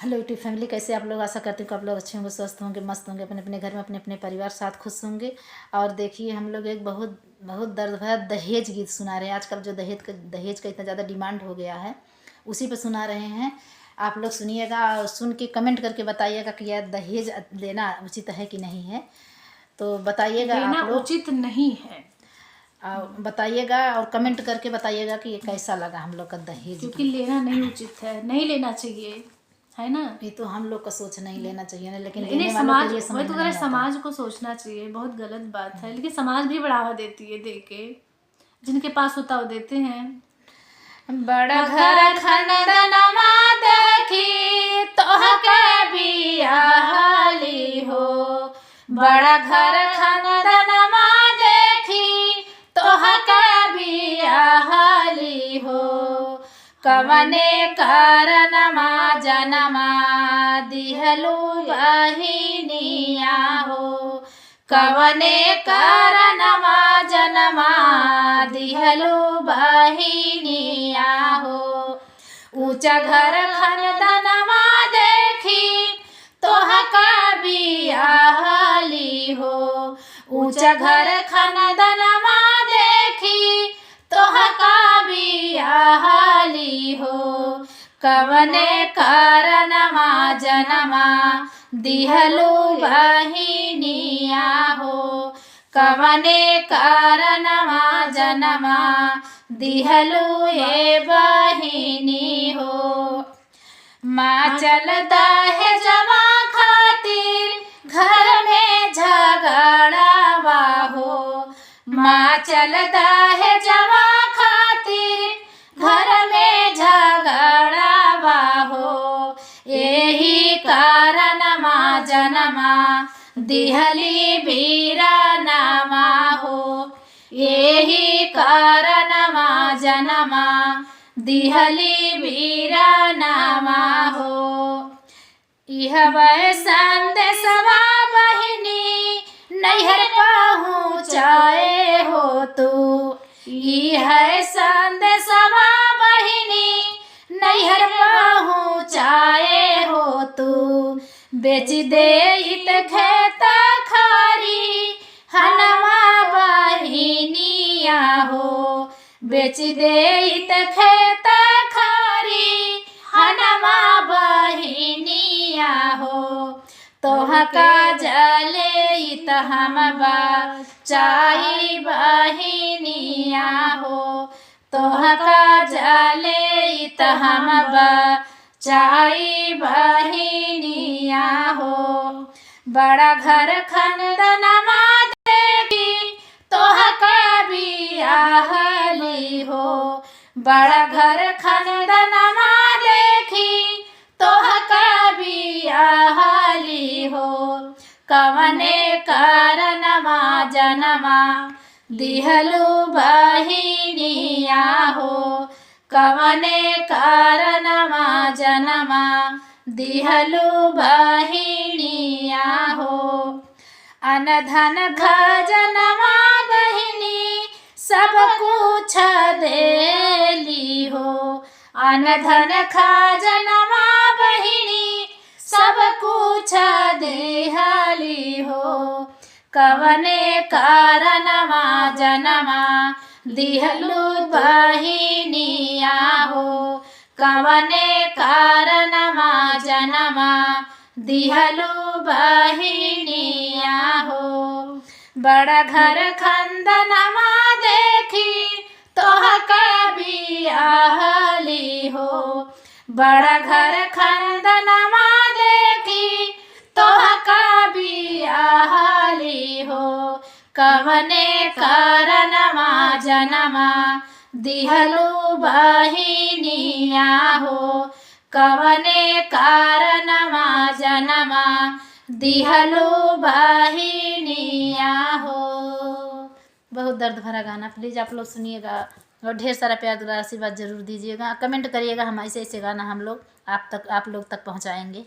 Hello YouTube family, कैसे आप लोग? आशा करते हैं कि आप लोग अच्छे होंगे, स्वस्थ होंगे, मस्त होंगे, अपने अपने घर में अपने अपने परिवार साथ खुश होंगे। और देखिए, हम लोग एक बहुत बहुत दर्द भरा दहेज गीत सुना रहे हैं। आजकल जो दहेज का इतना ज़्यादा डिमांड हो गया है, उसी पर सुना रहे हैं। आप लोग सुनिएगा और सुन के कमेंट करके बताइएगा कि यार दहेज लेना उचित है कि नहीं है, तो बताइएगा। लेना आप लोग उचित नहीं है। और बताइएगा और कमेंट करके बताइएगा कि ये कैसा लगा हम लोग का दहेज। क्योंकि लेना नहीं उचित है, नहीं लेना चाहिए, है ना? ये तो हम लोग का सोच नहीं लेना चाहिए ना, लेकिन नहीं, लेने वालों समाज के लिए वही समझ तो में कह रहे नहीं हैं, आता। समाज को सोचना चाहिए, बहुत गलत बात है, लेकिन समाज भी बढ़ावा देती है देके, जिनके पास होता वो देते हैं। बड़ा घर खंदनमा देखी तोहके बियाहली हो, बड़ा घर खंदनमा देखी तोहके बियाहली हो, कवने कारणमा जनमा दिहलू बहिनिया हो, कवने कारणमा जनमा दिहलू बहिनिया हो, ऊंचा घर खनदनमा देखी तोहका बियाहली हो, ऊंचा घर खनदनमा देखी तोहका बियाहली हो, कवने कारणमा जनमा दिहलू बहिनिया हो, कवने कारणमा जनमा दिहलू ये बहिनी हो। माँ चलता है जमा खातिर घर में झगड़ावा हो, माँ चलता है जमा खातिर घर में झगड़ावा हो, यही कारण माँ जनमा दिहली बीरा नामा हो, यही कारण माँ जनमा दिहली बीरा नामा हो। इह संदेशवा बहिनी नैहर पहुँचाए हो तू, इह संदेशवा बहिनी नैहर पहुँचाए हो तू, बेच दे इत खेत खारी हनमा बहिनिया हो, बेच दे इत खेत खारी हनमा बहिनिया हो, तोहका जले इत हम चाई बहिनिया हो, तोहका जले इत हम चाई बहिनिया हो। बड़ा घर खंदनमा देखी तोहका बियाहली हो, बड़ा घर खंदनमा देखी तोहका बियाहली हो, कवने कारणमा जनमा दिहलू बहिनिया हो, कवने कारणमा जनमा दिहलू बहिनिया हो। अनधन खजनमा बहिनी सब कुछ देली हो, अनधन खजनमा बहिनी सब कुछ देहली हो, कवने कारणमा जनमा दिहलू बहिनिया हो, कवने कारणमा जनमा दिहलू बहिनिया हो। बड़ा घर खंदनमा देखी तोहका बियाहली हो, बड़ा घर खंदनमा देखी तोहका बियाहली हो, कवने कारणमा जनमा दिहलू बहिनिया हो, कवने कारणमा जनमा दिहलू बहिनिया हो। बहुत दर्द भरा गाना, प्लीज़ आप लोग सुनिएगा और ढेर सारा प्यार दुलार आशीर्वाद जरूर दीजिएगा। कमेंट करिएगा, हम ऐसे ऐसे गाना हम लोग आप तक आप लोग तक पहुंचाएंगे।